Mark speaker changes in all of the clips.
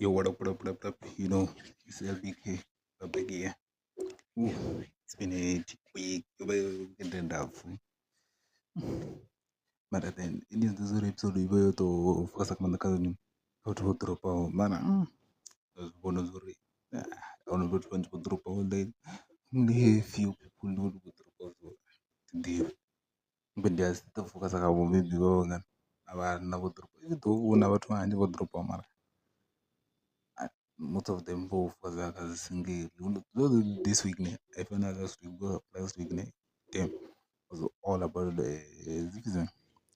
Speaker 1: Yo, what up, what up, what up, what up? You know, it's LBK, we're back here. Ooh, it's been a hectic week. Mara then, in this episode, we were to focus on the cousin, how to drop out. Man, vhona uri ahuna vhathu vhanzhi vho ḓoropaho only a few people ndo vho ḓoropaho so thi ḓivhi ndi a si tou focus kha vho maybe vha vha na vhanna vho ḓoropa even though hu na vhathu vhanzhi vho ḓoropaho mara most of them vho focus kha dzi single. This week ne I feel like last week, last week ne damn was all about the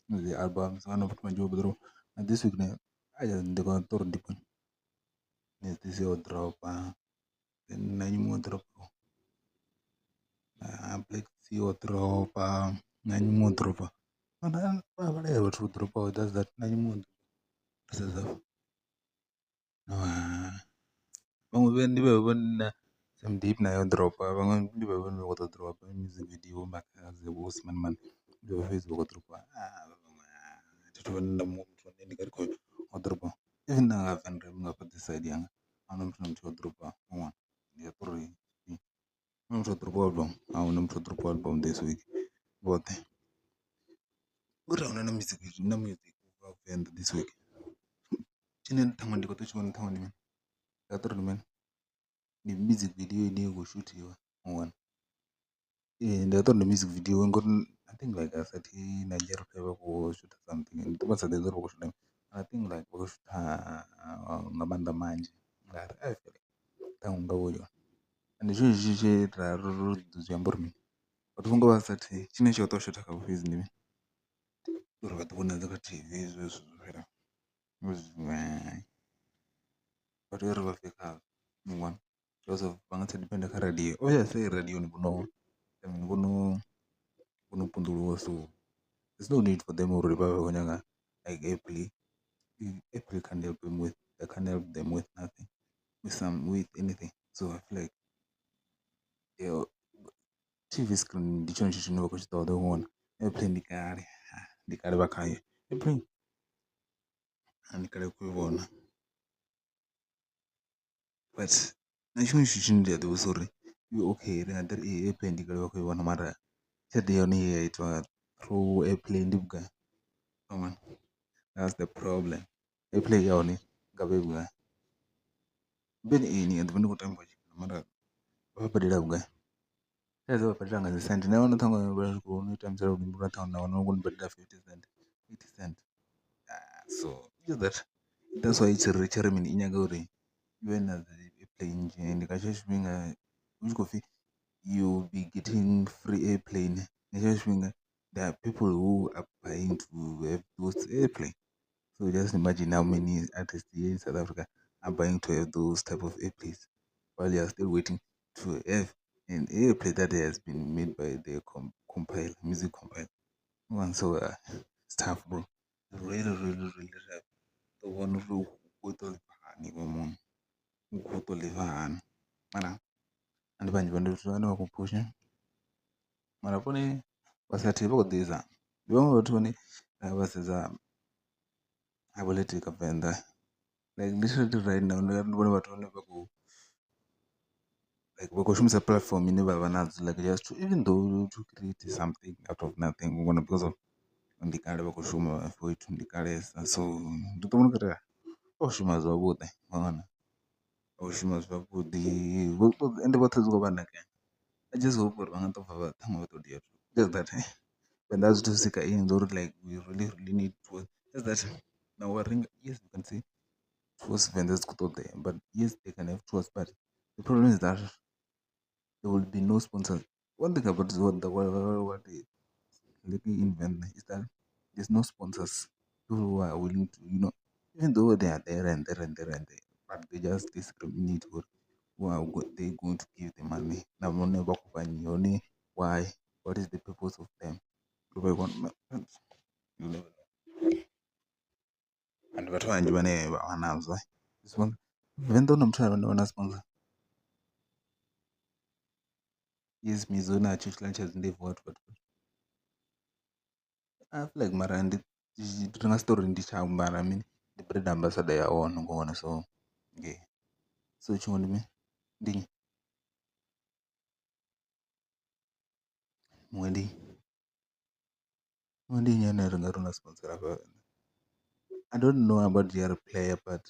Speaker 1: the albums vhana vhathu vhanzhi vho ḓoropa na this week ne ndi khou ṱori ndi this yo ḓoropa then na nnyi muṅwe o ḓoropaho na Black C o ḓoropa na nnyi muṅwe o ḓoropa mara vha vhalea vhathu vho ḓoropaho that's that na nnyi muṅwe o sedza vhaṅwe vhe ndi vhevha vho na Sam Deep naye o ḓoropa vhaṅwe ndi vhevha vhane vha khou ḓo ḓoropa music video Makhadzi vho mani mani ndi vha fhedzi vha khou ḓoropa vhaṅwe thi thu vhona na muṅwe muthu ane ndi nga ri khoyu o ḓoropa even na nga Venrap nga this side yanga ahuna muthu na muthihi o ḓoropaho ndi a uri ahuna muthu o ḓoropaho album ahuna muthu o ḓoropaho album this week vhoṱhe ngori ahuna na music na music ubva Venḓa this week tshine ṱhaṅwe ndi khou tou tshi vhona ṱhaṅwe ndi mini ndi nga tori ndi mini ndi music video ine ya khou shuthiwa wana ee ndi nga tori ndi music video ngori I think like a sathi na vha khou shutha something ndi ḓovha sa ḓivhi uri vha khou shutha I think like vha khou shutha nga maanḓa manzhi ngari I feel like ṱhaṅwe hungavha hu yone and tshone tshithu tshe ra ro zwi amba uri mini vhathu vho nga vha sa thi tshine tsha khou tou shotha khavho fhedzi ndi mini uri vha ḓi vhonadze kha TV zwezwo zwo fhela vha tea uri vha bve khazwo wana because of vha nga si depend kha radio obviously radio ni vhono vhono vhono punḓuluwa so there's no need for them uri vha vhe vha khou nyaga like airplay, airplay can't help them with they can't help them with nothing with some with anything so I feel like TV screen ndi tshone tshithu tshine vha khou tshi ṱoḓa u vhona airplay ndi kale ndi kale vha khayo airplay ndi kale khou i vhona but na tshiṅwe tshithu tshine ndi a ḓivhudzisa uri okay ri nga ḓi ri ee airplay ndi kale vha khou i vhona mara tshelede ya hone ye ya itwa through airplay ndi vhugai that's the problem airplay ya hone nga vhe vhugai vheni ee ni a ḓivha ndi khou tamba mara vha badela vhugai tshelede vha badela nga dzi cent na wana ṱhaṅwe vha tshi khou ni tambisela luimbo lwa ṱhaṅwe na wana vha khou ni badela 50 cent 80 cent so is that that's why tshi ri tshi ri mini i nyaga uri i vhe na dzi airplay nnzhi and nga tshetsho tshifhinga hu tshi khou pfhi you be getting free airplay nga tshetsho tshifhinga there are people who are buying to have those airplay so just imagine how many artists here in South Africa are buying to have those type of airplays while you are still waiting to have an airplay that has been made by the compiler music compiler one so it's tough bro really really really tough ḓo vhona uri u khou tou ḽiva hani iwe muṋe u khou tou ḽiva hani mara ndi vhanzhi vhane vhane vha khou phusha mara vhone vha sa thi vha khou ḓi zama ndi vhaṅwe vhathu vhane vha sedza political Venḓa like literally right now ndi vhone vhathu vhane vha khou like vha khou shumisa platform ine vha vha nadzo like just to even though to create something out of nothing u vhona because of ndi kale vha khou shuma fhethu ndi kalesa so ndi ḓo vhona uri vha khou shuma zwavhuḓi wana vha khou shuma zwavhuḓi ende vhoṱhe zwi khou vha nakela I just hope uri vha nga ḓo bva vha ṱhaṅwe vha ḓo dia just that Venḓa a zwi thu swika in uri like we really really need to just that na ri yes you can say tours Venḓa dzi khou ṱoḓea but yes they can have tours but the problem is that there will be no sponsors one thing about what is lacking in Venḓa is that there's no sponsors people who are willing to you know even though they are there and there and there and there but they just discriminate uri who are they going to give the money na vhone vha khou fha nnyi hone why what is the purpose of them you never know and vhathu vhanzhi vhane vha vha nazwo Venḓa huna muthu ane vha na sponsor yes Mizo na tshetshiḽa tsha dzi ndebvu what what I feel like mara ndi ri nga si tori ndi tsha mara mini ndi brand ambassador ya hone ngoho so Ngei so tshiṅwe ndi mini, ndi nnyi muṅwe ndi nnyi, muṅwe ndi nnyi ane ri nga ri u na sponsora hafha? I don't know about player but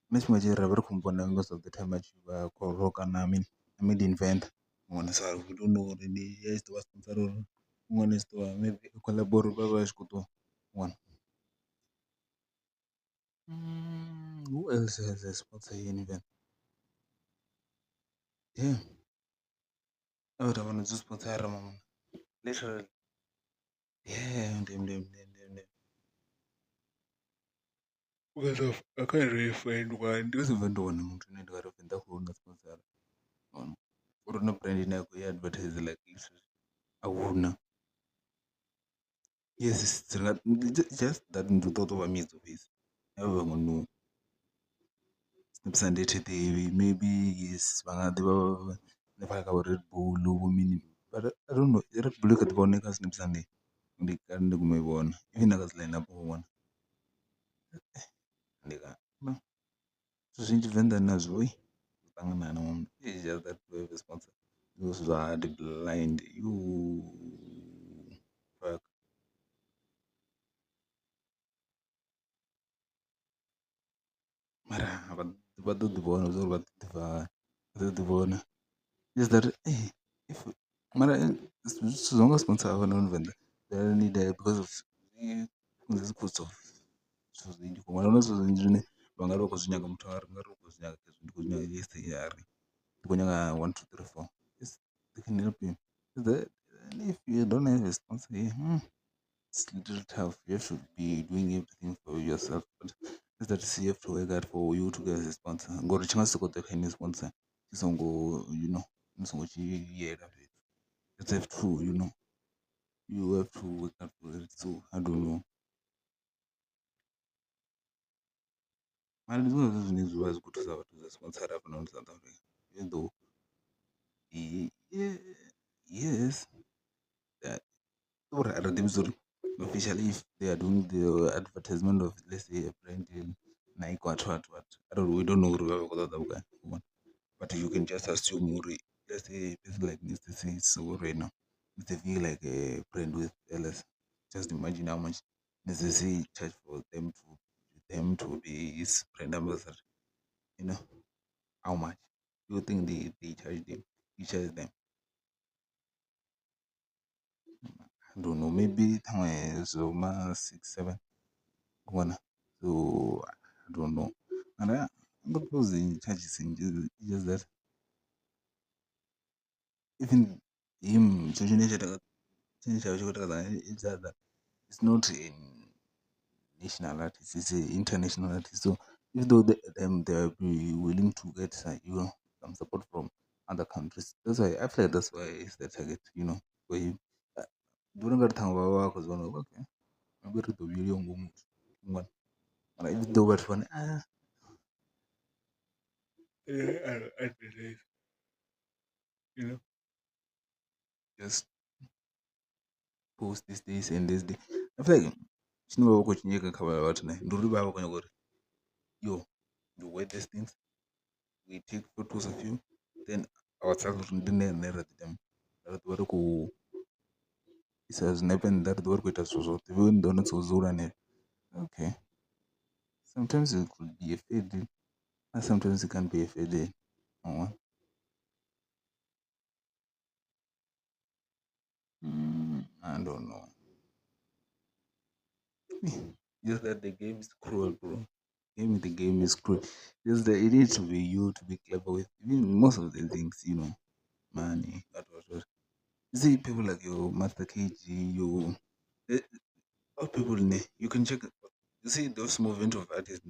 Speaker 1: nṋe tshifhinga tshinzhi ra vha ri khou muvhona most of the time a tshi vha khou roka na mini na Made in Venḓa uri ndi vha tshi khou ṱuwa wana. Who else has a sponsor here in Venḓa? Damn vha dzi sponsora literally damn damn because of I can't really find one, ndi khou si bve ndo wana muthu ane ndi nga ri Venḓa khou na sponsora uri hu na brand ine ya khou i advertise like a huna. Yes dzi nga just that ndi u tou vha midzo fhedzi havha vhaṅwe no, Snap Sunday thi ḓivhi maybe yes vha nga ḓi vha hanefhaḽa kha vho Red Bull vho mini but I don't know Red Bull i kha ḓi vha hone kha Snap Sunday, ndi kale ndi guma u i vhona even na kha dzi line up vhona ndi zwithu zwinzhi Venḓa nazwo ṱangana zwa blind fuck. Mara vha ḓo ḓi vhona zwa uri vha ḓo ḓi vha ḓo ḓi vhona is that if mara zwithu zwo nga sponsor hafhanoni Venḓa because of zwithu zwinzhi huna zwithu zwinzhi zwine vha nga ri vha khou zwi nyaga muthu a ri nga ri u khou zwi nyaga ndi khou zwi nyaga ndi khou nyaga one two three four they can help you. If you don't have a sponsor it's little tough you have to be doing everything for yourself but is that you have to work hard for you to get a sponsor ngori tshi nga si sokou ḓa kha ini sponsor tshi songo you know ni songo tshi yela fhethu you have to you know you have to work hard for it so I don't know. Mara ndi zwiṅwe zwa zwithu zwine zwi vha zwi khou thusa vhathu zwa sponsor hafhanoni South Africa even though yes uri a ri ḓivhi zwa uri officially if they are doing the advertisement of let's say a brand deal Nike what what what we don't know uri vha vha khou ṱoḓa vhugai but you can just assume uri let's say it's like Mr C so right now Mr V like a brand with LS just imagine how much Mr C charge for them to be his brand ambassador you know how much do you think they charge them he charge them I don't know maybe ṱhaṅwe zwo ma 6 7 vhona so I don't know mara nga dzi charges nnzhi just that even him tshithu tshine tsha tshine tsha vha tshi khou takadza it's that it's not a national artist it's a international artist so if though them they are be willing to get you know some support from other countries that's why I feel like that's why it's the target you know for him. Ndi vhona ungari ṱhaṅwe vha vha vha khou zwi vhona uri okay maybe ri ḓo vhuyeliwa nga hoyu muthu mara even though vhathu vhane you know just post this this and this day I feel like tshine vha vha khou tshi nyaga kha vhathu ne ndi uri vha vha vha khou nyaga uri yo you wear these things we take photos of you then ourselves ndi nṋe ra ḓi ita ra ḓovha ri khou isa zwinepe nnḓa ri ḓovha ri khou ita zwithu zwoṱhe vho ni ḓo wana khou dzula hanefho. Okay sometimes it could be a fair deal and sometimes it can't be a fair deal. I don't know. Just that the game is cruel, bro. The game is cruel. Just that it needs to be you to be clever with even most of the things, you know, money. What. You see people like your Master KG, your all people, you can check. You see those movement of artists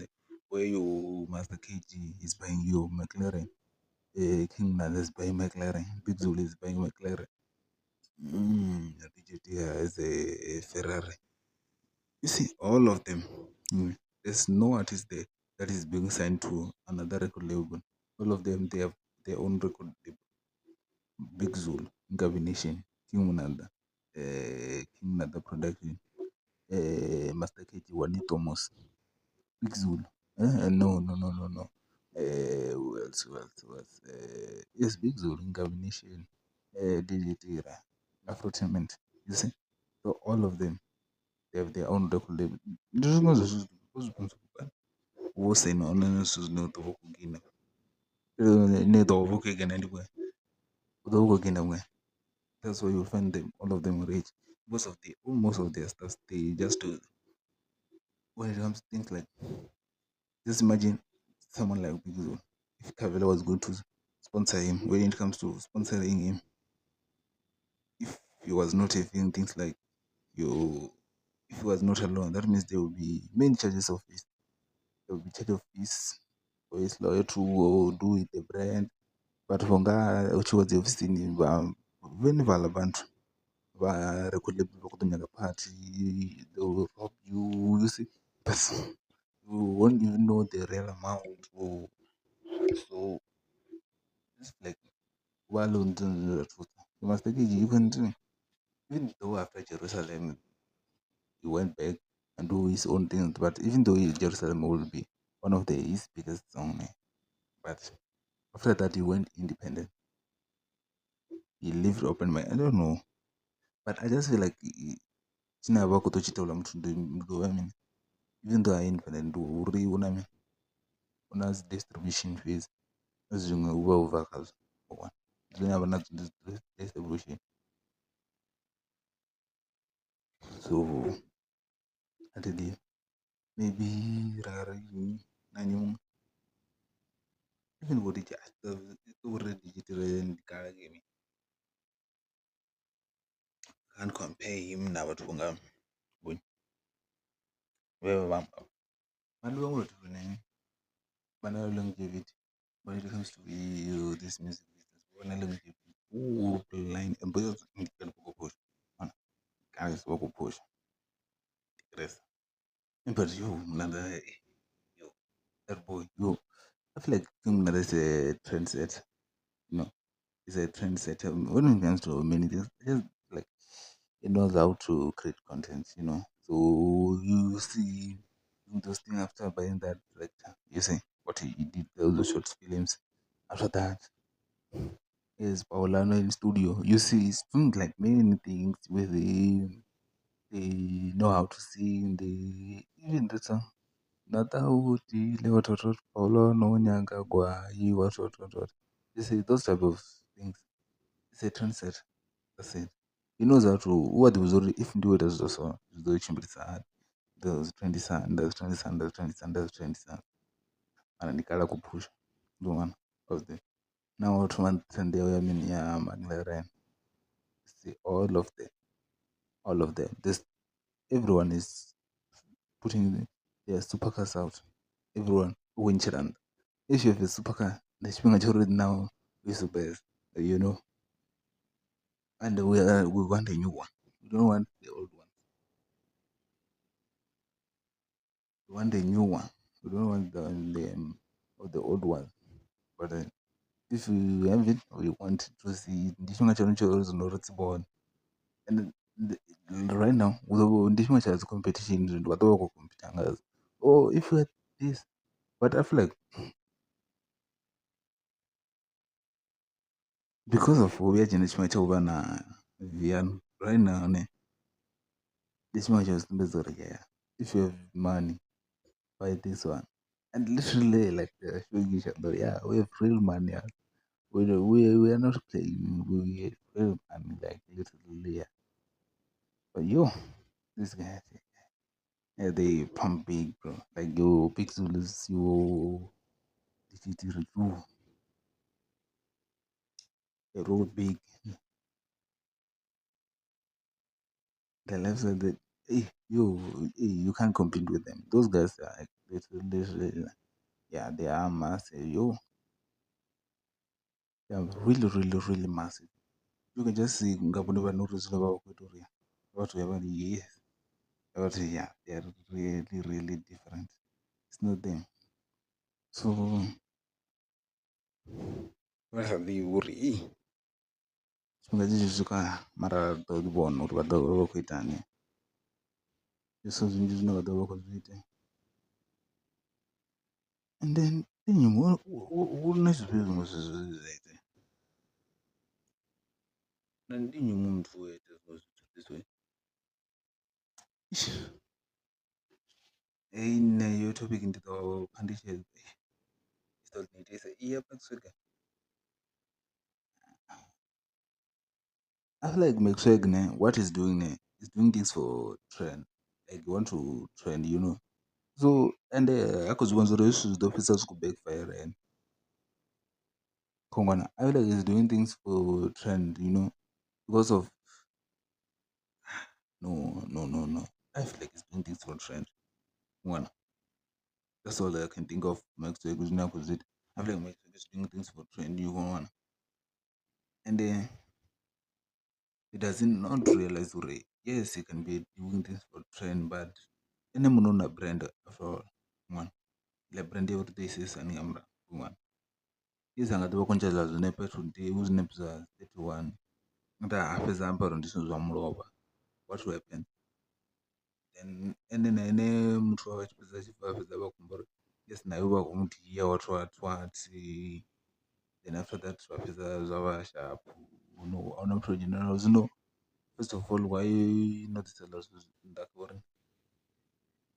Speaker 1: where your Master KG is buying your McLaren, King Nala is buying McLaren, Big Zulu is buying McLaren, DJ T has a Ferrari. You see all of them. There's no artist there that is being signed to another record label. All of them, they have their own record label. Big Zulu, Nkabi Nation, King Monada, King Nada Production, Master KG, Wani Thomas, Big Zulu. No. else, who else, who else? Yes, Big Zulu, Nkabi Nation, DJ Tira, Afrotainment. You see, so all of them, they have their own record label. Ndi zwiṅwe zwa zwithu wo saina hone zwithu zwine u ḓo vha u khou gainer, ine u ḓo vha u khou gainer ndi vhugai, u ḓo vha u khou gainer vhugai. That's why you find them, all of them rich. Most of their stuff they just do. When it comes to things like, just imagine someone like Big Zulu, if Kabelo was going to sponsor him, when it comes to sponsoring him, if he was not having things like you, if he was not alone, that means there will be many charges of fees. There will be charge of fees for his lawyer to do with the brand. But for nga u tshi wa dzi ofisini vha vhene vhaḽa vhathu vha record label vha khou ḓo nyaga party, they will rob you, you see, but you won't even know the real amount. Or so it's like while on the you can do, even though after Jerusalem he went back and do his own things, but even though Jerusalem will be one of the his biggest song, but after that he went independent. He lived open mind. I don't know, but I just feel like tshine a vha khou ḓo tshi ita houḽa muthu ndi ḓo mini, even though a independent uri hu na mini, hu na dzi distribution fees zwiṅwe hu vha hu bva khazwo zwine avha nadzo ndi distribution. So a thi ḓivhi, maybe ra nga ri nnyi na nnyi muṅwe even vho DJ uri DJ ndi kale geimi, can't compare him na vhathu vho nga vhe vha mara ndi vhaṅwe vhathu vhane vha na longevity when it comes to this music business, vha na longevity line because ndi kale vha khou phusha kale vha khou phusha but yo mna yo that boy yo I feel like King Mnanda is a trendsetter, you know, he's a trendsetter when it comes to many things. Just like he knows how to create content, you know. So you see those things after buying that director, you see what he did, those short films. After that, is Paulano in studio. You see, it's doing like many things with him. They know how to sing. They even the song. Natauti what what Paulano nyaga gwai what what what what. You see those type of things. It's a trendsetter. That's it. He knows how to what the was if do it as so the chimbilisa those 20 cent, those 20 cent, those 20 cent, those 20 cent. And ndikala kupusha. The one of the now to one trend I mean yeah McLaren. See all of them. All of them. This everyone is putting their supercars out. Everyone winchland. If you have a supercar, the tshifhinga tsha uri now is the best, you know. And we want a new one. We don't want the old one. We want a new one. We don't want the old one. But if you have it, we want to see ndi tshifhinga tsha hone tsha uri zwino ri tshi vhone. And right now, ndi tshifhinga tsha dzi competition, zwino vha ḓo vha khou compete ngazwo. Oh, if you had this, but I feel like because of vhuya dzhena tshifhinga tsha u vha na Viano right now, ne ndi tshifhinga tsha u sumbedza uri yeah, if you have money, buy this one. And literally, like they're showing each other, yeah, we have real money. Yeah. We are not playing, we have real money, like literally, yeah. But yo, this guy, yeah, they pump big, bro. Like yo, Big Zulus, yo, DGT, yo, they roll big. The left side, that hey, yo, hey, you can't compete with them. Those guys are like literally, yeah, they are massive. Yo, they are really, really, really massive. You can just see ngabone ba no re zwino ba go ita batho ba ba yes, but yeah, they are really, really different. It's not them. So vha sa ḓivhi uri tshifhinga tshi tshi swika mara ḓo ḓi vhona uri vha ḓo vha vha khou itani. Zwithu zwinzhi zwine vha ḓo vha khou zwi ita. And then hu na zwifhio zwiṅwe zwithu zwine zwa itea, na ndi nnyi muṅwe muthu we a ita zwiṅwe zwithu this way. Heyi nṋe heyo thopiki ndi ḓo pfha ndi tshi ḓo itisa i ya I feel like McSwag ne what he's doing ne he's doing this for trend like he want to trend you know, so ende ha khou zwi vhona uri hezwi zwithu zwi ḓo fhedzisela zwi khou backfire ene. Khongwana I feel like he's doing things for trend you know because of no no no no I feel like he's doing things for trend ṅwana, that's all I can think of McSwag zwine a khou zwi ita, I feel like McSwag is doing things for trend you ṅwana ende he does not realize uri yes he can be doing this for trend but ene muṋe u na brand after all ṅwana, iḽa brand yawe ri ḓo i sedzisa hani nga murahu ṅwana. Yes a nga ḓi vha khou ntsha zwinepe today hu zwinepe zwa 31 nda a fhedza a amba uri ndi zwithu zwa mulovha what will happen, then ene na ene muthu wawe a tshi fhedza tshi bva fhedza vha khou amba uri yes naye u vha a khou mu dia what what what, then after that zwa fhedza zwa vha sharp no ahuna muthu o dzhenelelaho. Zwino first of all why no ḓisa hezwiḽa zwithu nnḓa ngori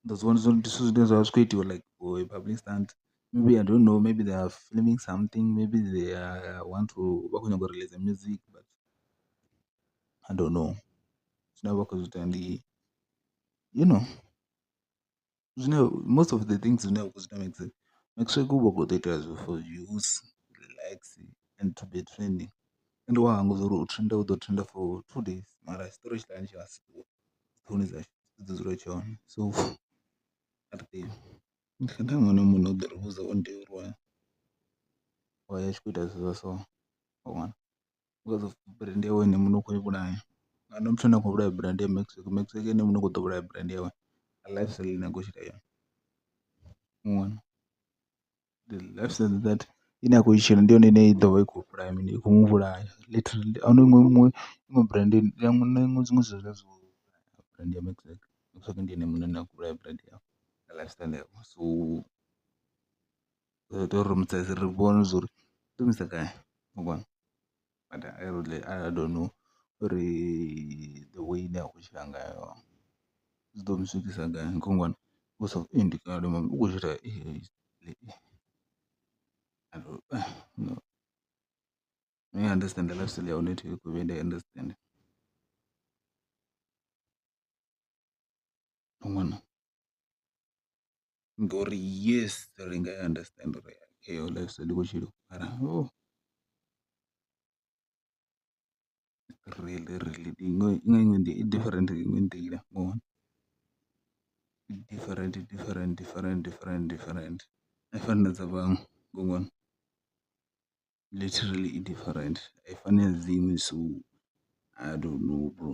Speaker 1: ndo zwi vhona uri ndi zwithu zwine zwavha zwi kho itiwa like for a public stunt maybe I don't know maybe they are filming something maybe they are want to vha khou nyanga u release music but I don't know zwine vha khou zwi ita ndi you know zwine most of the things zwine vha khou zwi ita Mcxwag, Mcxwag u vha khou ḓo itela zwo for views, likes and to be trending ende wa hangwa zwa uri u trenda u ḓo trenda for 2 days mara tshiṱori hetshiḽani tshi nga si ṱuwe ṱhohoni dzashu tshi ḓo dzula tshi hone so a ri ḓivhi. Ndi ṅwana muṋe u ḓo ri vhudza one day uri why a tshi khou ita zwithu zwa so wa vhona, because of brand yawe ene muṋe u khou i vhulaya, ahuna muthu ane a khou vhulaya brand ya Mcxwag, Mcxwag ene muṋe u khou ḓo vhulaya brand yawe nga lifestyle ine a khou tshila yone wa vhona. The lifestyle that ine a khou i tshila ndi yone ine i ḓo vha i khou vhulaya mini i khou mu vhulaya literally ahuna iṅwe iṅwe brand na iṅwe zwiṅwe zwithu zwine zwa brand ya Mcxwag, Mcxwag ndi ene muṋe ane a khou vhulaya brand yawe nga lifestyle yawe so zwi ita uri ri musedze ri vhone zwa uri u ḓo mu isa gai wa vhona but I really I don't know uri the way ine a khou tshila ngayo zwi ḓo mu swikisa gai khongwana ndi kale u khou tshila no I understand lifestyle ya hone thi khou vhuya nda i understand ṅwana ngori yes ri nga i understand uri heyo lifestyle i khou tshiliwa mara really really ndi iṅwe iṅwe i different nga iṅwe nḓila ngori i different different different different different a i fani na dza vhaṅwe ngori literally i different a i fani na dziṅwe so I don't know bro.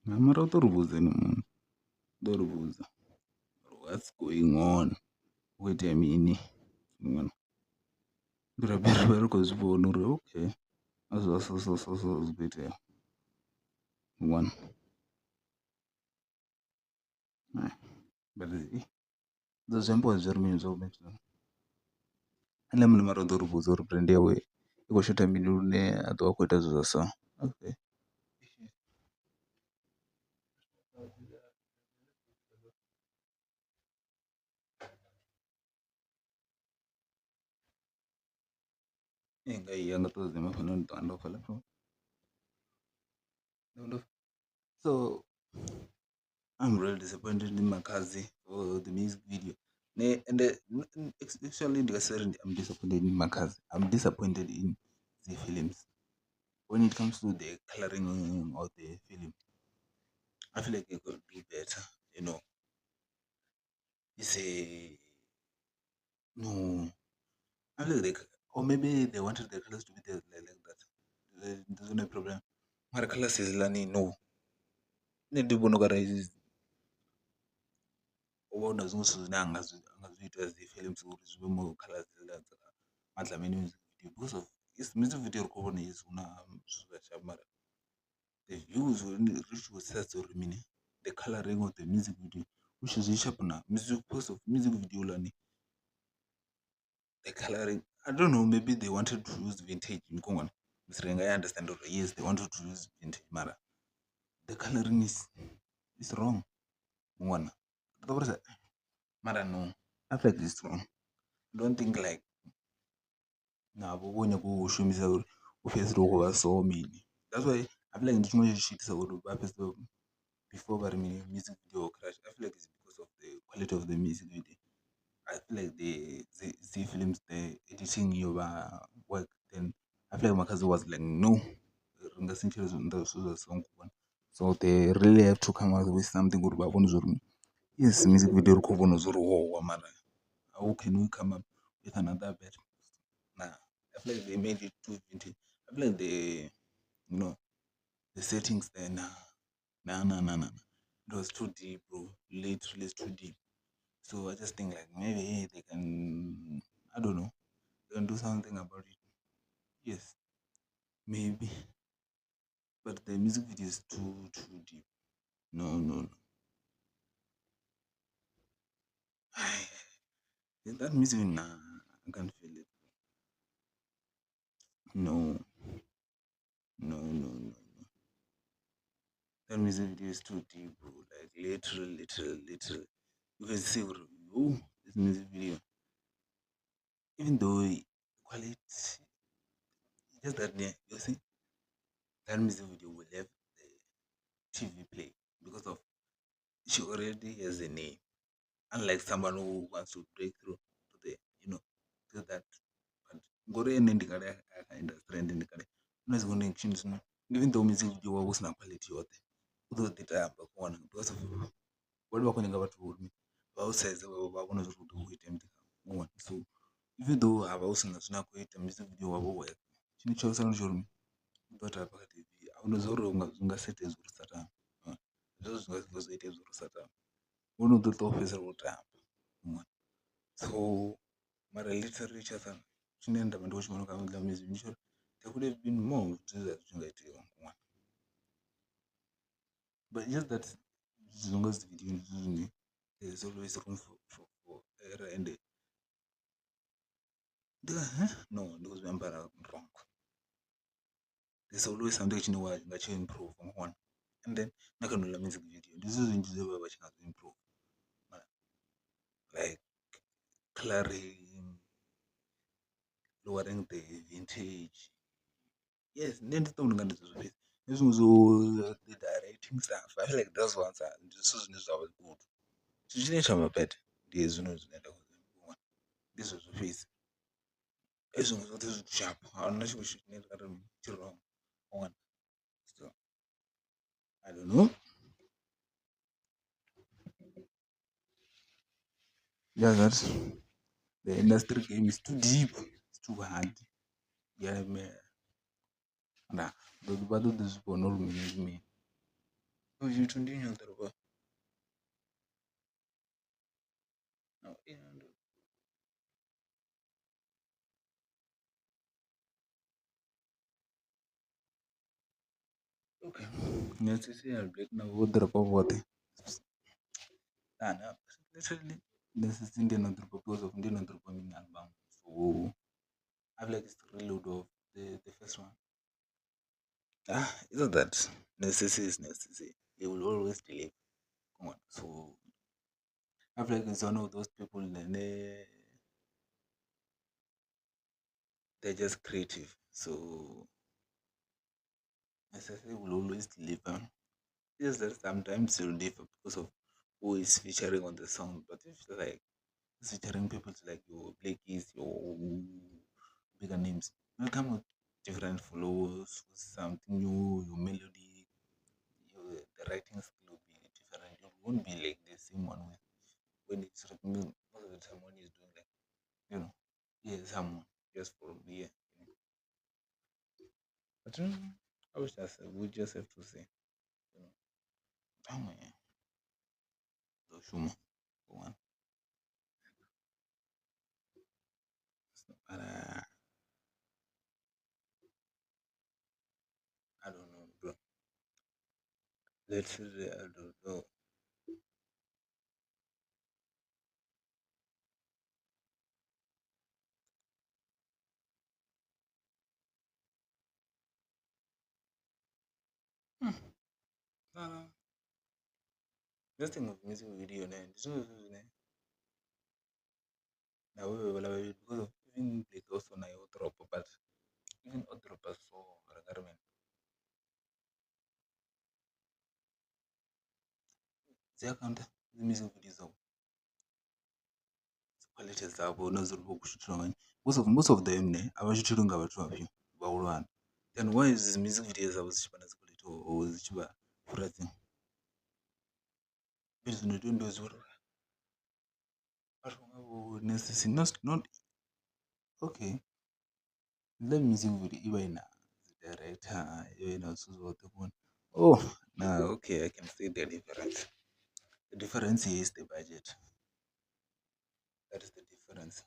Speaker 1: Mara u ḓo ri vhudza ene muṋe, u ḓo ri vhudza uri what's going on hu khou itea mini ndi ri vha ri khou zwi vhona uri okay a zwa so so so so zwi khou itea one but zwi ambiwa zwi ri mini zwa ene muṋe mara u ḓo ri vhudza uri brand yawe i khou shotha mini lune a ḓo vha a khou ita zwithu zwa so okay. Nga iya nga ṱoḓa hafhanoni ndo ndo fhaḽa so I'm really disappointed in Makhadzi for the music video ne ende actually ndi nga si ri I'm disappointed in Makhadzi I'm disappointed in the films when it comes to the coloring of the film I feel like they could do better you know it's a no I feel like or maybe they wanted the colors to be there like that there's no problem mara colors hezwiḽani no nṋe ndi vhona ungari hu vha hu na zwiṅwe zwithu zwine a nga zwi ita dzi films uri zwi vhe more colours hedzila dza music video because of music video ri khou vhona yes hu na zwithu zwa sharp mara the views ri tshi khou sedza uri mini the colouring of the music video Which is sharp now. Music because of music video learning. The coloring, I don't know, maybe they wanted to use vintage in Congo. Mr. I understand, yes, they wanted to use vintage mara. The coloring is wrong. One. Mara no. I feel like it's wrong. I don't think like nah, but when you go show me so many. That's why I feel like it's shit so before music video crash. I feel like it's because of the quality of the music video. I feel like the Z films, the editing your work. Then I feel like Makhadzi was like, no, so they really have to come out with something good. Yes, music video. How can we come up with another better? Nah, I feel like they made it too vintage. I feel like the, you know, the settings there, nah. It was too deep, bro. Literally, it's too deep. So I just think like maybe they can, I don't know, they can do something about it. Yes, maybe. But the music video is too deep. No. That music, nah, I can't feel it. No. That music video is too deep, bro. Like literally. You can see, oh, this music video. Even though quality, just that day, you see, that music video will have the TV play because of she already has a name. Unlike someone who wants to break through to the, you know, to that. But industry even though music video was not quality, because of what so even though I was not music video, so my literature there could have been more. But just that as long as the video, there's always room for error and no, because we are wrong. There's always something you know that you improve on. And then music video. This is improve. Like coloring, lowering the vintage. Yes, then the directing stuff. I feel like those ones are just good. This was the face. Sharp. I'm not sure wrong. So I don't know. Yeah, that's the industry game is too deep. It's too hard. Yeah, man. Nah, the battle this for no me. Oh, you continue the no. Okay. Necessary break now. Literally, this is Indian because of Indian anthropoming album. So I feel like it's the reload of the first one. Isn't that necessary is necessary. They will always deliver. Come on. So I feel like it's one of those people and they're just creative. So necessary will always deliver. It's just that sometimes you'll differ because of who is featuring on the song. But if like featuring people like your Blackies, your bigger names, you'll come with different flows, something new, your melody, the writing skill will be different. It won't be like the same one with when it's written. Most of the time when he's doing like, you know, yeah, someone just for the year. You know. But I wish that's we just have to say, you know, oh man, one. I don't know, bro. Literally, I don't know. This thing of music video ne ndi zwiṅwe zwithu zwine na vho vhaḽa vhavhili because of even Blake also naye o ḓoropa but even o ḓoropa so ri nga ri mini, dzi akhaunthu dzi music video dzavho dzi quality dzavho na dza uri vha khou shuthela nga nnyi, most of them ne a vha shutheliwi nga vhathu vhafhio vhahulwane then why dzi music video dzavho dzi tshi vha na dzi quality or dzi tshi vha fhira dziṅwe. Zwino ndi zwa uri vhathu vha nga vho Nasty C not okay nṋe music video i vha i na dzi director i vha i na zwithu zwoṱhe vhone oh na okay I can see the difference, the difference is the budget that is the difference.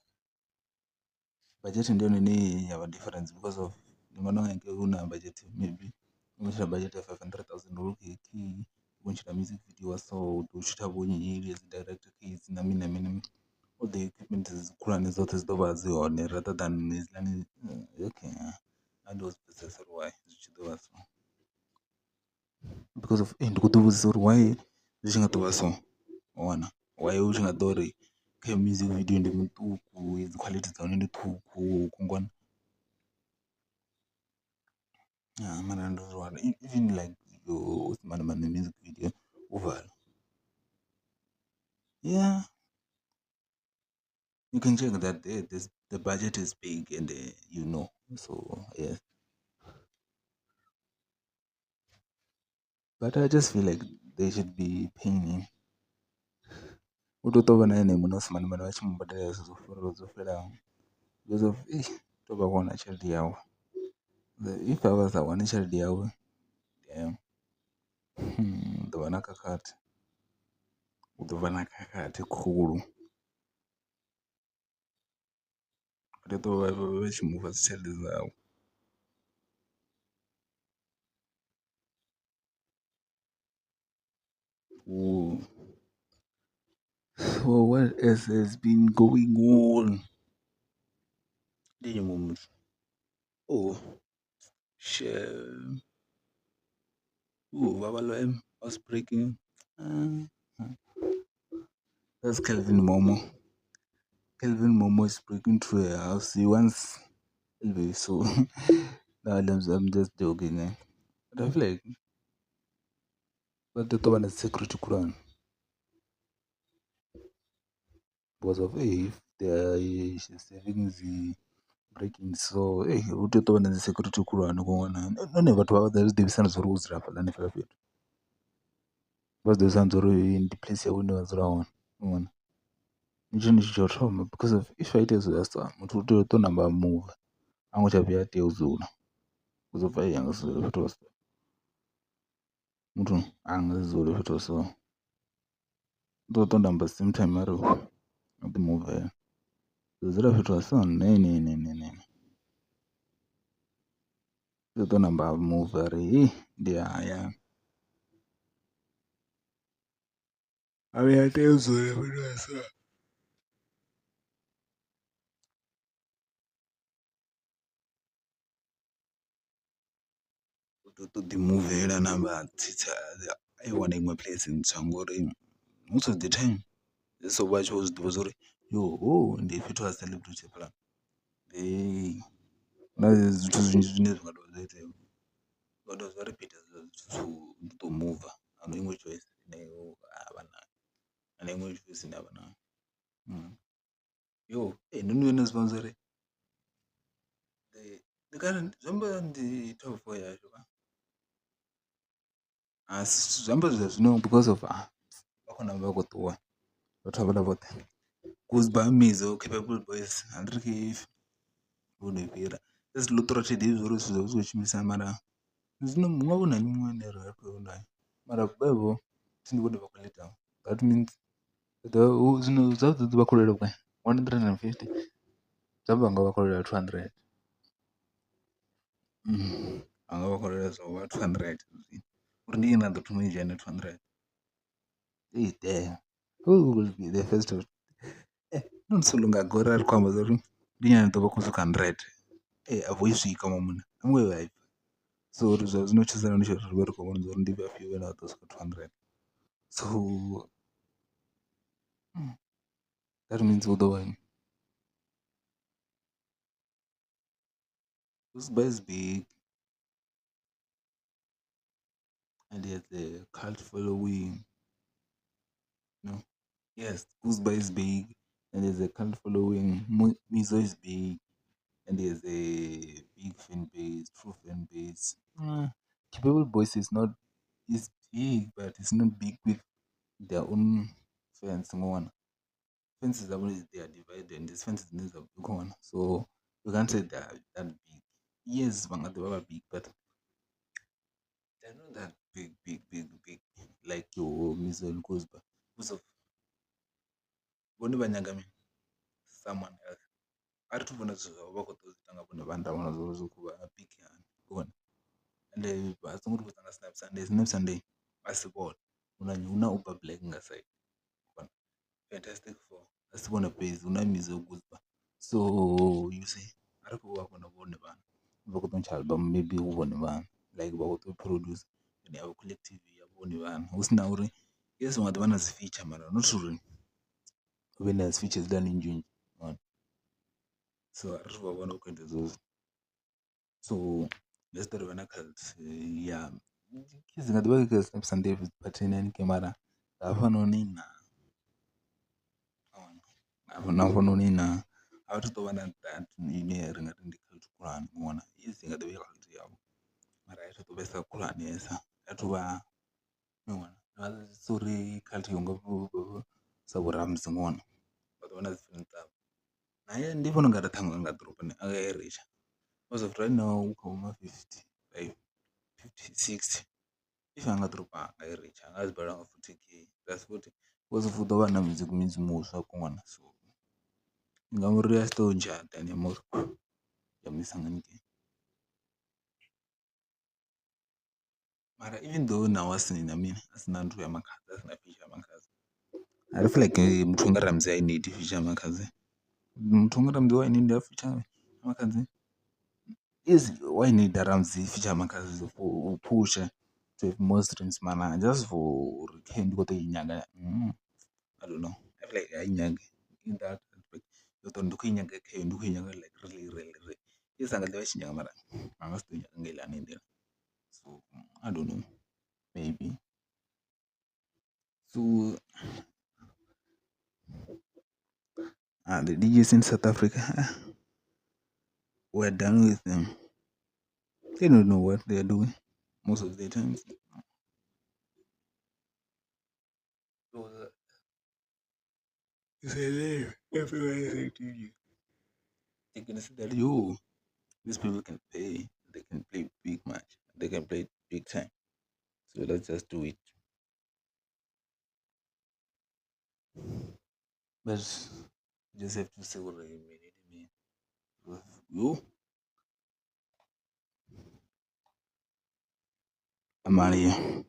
Speaker 1: Badzhete ndi yone ine ya vha difference because of ndi vhona unga hangei hu na budget maybe u tshi budget ya 500 thousand okay u tshi ita music video wa so u ḓo shutha vho nnyi dzi director dzi na mini na mini all the equipment khulwane dzoṱhe dzi ḓo vha dzi hone rather than hedzilani okay nṋe ndo zwi pfhesesa uri why zwi tshi ḓo vha so. Because of ndi khou ḓi vhudzisa uri why zwi tshi nga tou vha so wa wana, why hu tshi nga ḓo ri kha music video ndi muṱuku dzi quality dza hone ndi ṱhukhu kungoni. Mara ndo zwi wana even like Simanimani music video u vala ya you can check that the budget is big and you know so yes. But I just feel like they should be paying him. U tea u tou vha na ene muṋe Simanimani vha tshi mu badela zwithu zwo zwo fhelelaho because of u tea u vha a khou wana tshelede yawe, if a vha a sa wani tshelede yawe hu ḓo vha na khakhathi, hu ḓo vha na khakhathi khulu. Vha tea u vha vha tshi mufha dzi tshelede dzawe. So what else has been going on? Ndi nnyi muṅwe muthu? Oh shame, Babalwa M house breaking. That's Kelvin Momo. Kelvin Momo is breaking to a house. He wants anyway, so no, I'm just joking. Eh? But I feel like vha ḓo tou vha na security khulwane because of if they are having dzi breaking so hu tea u tou vha na dzi security khulwane nahone vhathu vha vha zwi ḓivhisa na zwa uri wo dzula hafhaḽa hanefhaḽa fhethu. Vha zwi ḓivhisa hani zwa uri ndi place ya hune vha dzula hone u vhona, ndi tshone tshithu tsha u thoma because of if ha itea zwithu zwa so muthu u tea u tou ṋamba a muva a ngo tsha vhuya a tea u dzula u ḓo pfha a nga si dzule fhethu ha so, muthu a nga si dzule fhethu ha so u ḓo tou ṋamba same time a ri a ḓi muvela, u dzula fhethu ha so nee nee nee nee nee. U ḓo tou ṋamba a muva a ri ndi ya hayani. A vhuya a tea u dzula fhethu ha so. U ḓo tou ḓi muvela a namba a tsitsa a yo wana iṅwe place ntswa ngori most of the time so vha tshi vho zwi ḓivha zwa uri ndi fhethu ha celebrity hafhaḽa. Hu na zwithu zwinzhi zwine zwa nga dovha zwa itea, zwa dovha zwa repeater hezwiḽa zwithu ndi tou muva ahuna iṅwe choice ine a vha nayo, a huna iṅwe choice ine a vha nayo. Ndo no vhuya nda zwi vhona zwa uri zwi amba ndi top four yashu a si zwi amba zwa zwino because of vha khou namba vha khou ṱuwa vhathu havhaḽa vhoṱhe Mizo, Capable Boys vho no i fhira. Thi ḓivhi zwa uri zwithu zwa vha zwi khou tshimbilisa hani mara zwino hu nga vha hu na miṅwe ine ra khou mara vhevho ndi vhone vha khou leader that means zwino zwavhuḓi vha khou lwela vhugai 150 zwi amba vha nga vha khou lwela 200. Vha nga vha khou lwela zwa u vha 200 uri ndi nnyi ane a ḓo thoma u i dzhena 200 who will be the first to not so long ago ra ri khou amba zwa uri ndi nnyi ane a ḓo vha khou swika 100 a vho i swika muṅwe munna a ngo i. So ri zwa zwino tshi sala ndi tshi ri vha ri khou vhona uri ndi vhafhio vhane vha ḓo swika 200, so that means hu ḓo vha Guzba is big and he has a cult following. No, yes, Guzba is big and there's a cult following. Mizo is big and there's a big fan base, true fan base. Capable Boys is not is big, but it's not big with their own fans. Ngwana. Fans dzavho they are divided and these fans dzine dza khona, so you can't say they are that big. Yes, vha nga ḓi vha vha big, but they're not that big, big, big, big like your Mizo and Guzba. Because of vhone vha nyaga mini someone else. A ri thu vhona zwithu zwavho vha khou ḓo zwi ita nga vhone vhaṋe ra vhona zwa uri zwi khou vha big hani vhona. Ende vha songo ri vhudza nga Snap Sunday, Snap Sunday a si vhone hu na Uber Black nga side Fantastic Four a si vhone fhedzi hu na Mizo Guzba. So you see a ri khou vha vhona vhone vhaṋe vha khou ṱontsha album maybe hu vhone vhaṋe like vha khou ḓo producer ine yavha collective ya vhone vhaṋe hu si na uri yes hu nga ḓi vha na dzi feature mara not uri hu vhe na dzi feature hedziḽani nnzhi nnzhi. So a ri thu vha vhona vha khou ita zwezwo. So let's ḓo ri vha na cult ya dzi nga ḓi vha kha Snap Sunday but hanengei mara hafhanoni na hafhanoni na a thi tou vha na that ine ri nga ri ndi cult khulwane ṅwana yes i nga ḓi vha i cult yavho mara a thi tou vhesa khulwanesa a thu vha ṅwana uri cult yo nga sa vho Ramsey ṅwana vha ḓo vha na dzi film dzavho. Naye ndi vhona ungari ṱhaṅwe a nga ḓoroboni a nga i ritsha because of right now u kha vho ma 55, 50, 60 if a nga ḓoroba a nga i ritsha a nga dzi badela nga 40 k plus futhi because of u ḓo vha na music minzhi muswa ṅwana so ngauri a si to ntsha then ya mu isa nga haningei. Mara even though naho a si na mini a si na nthu ya Makhadzi a si na feature ya Makhadzi I feel like muthu anga Ramsey a i need feature ya Makhadzi, muthu anga Ramsey wa i need feature ya Makhadzi yes wa i need Ramsey feature ya Makhadzi for u phusha to have more streams mara just for uri khe ndi khou tou i nyaga I don't know I feel like a i nyagi in that aspect yo tou ndi khou i nyaga khayo ndi khou i nyaga like really really really yes a nga ḓi vha a tshi nyaga mara a nga si tou nyaga nga heiḽani nḓila. So I don't know, maybe. So the DJs in South Africa, we're done with them. They don't know what they're doing most of the times. So, it's a everywhere is a DJ. They can see that yo, these people can play. They can play big match. They can play big time. So let's just do it. But you just have to say what I mean. Yo, I'm out of here.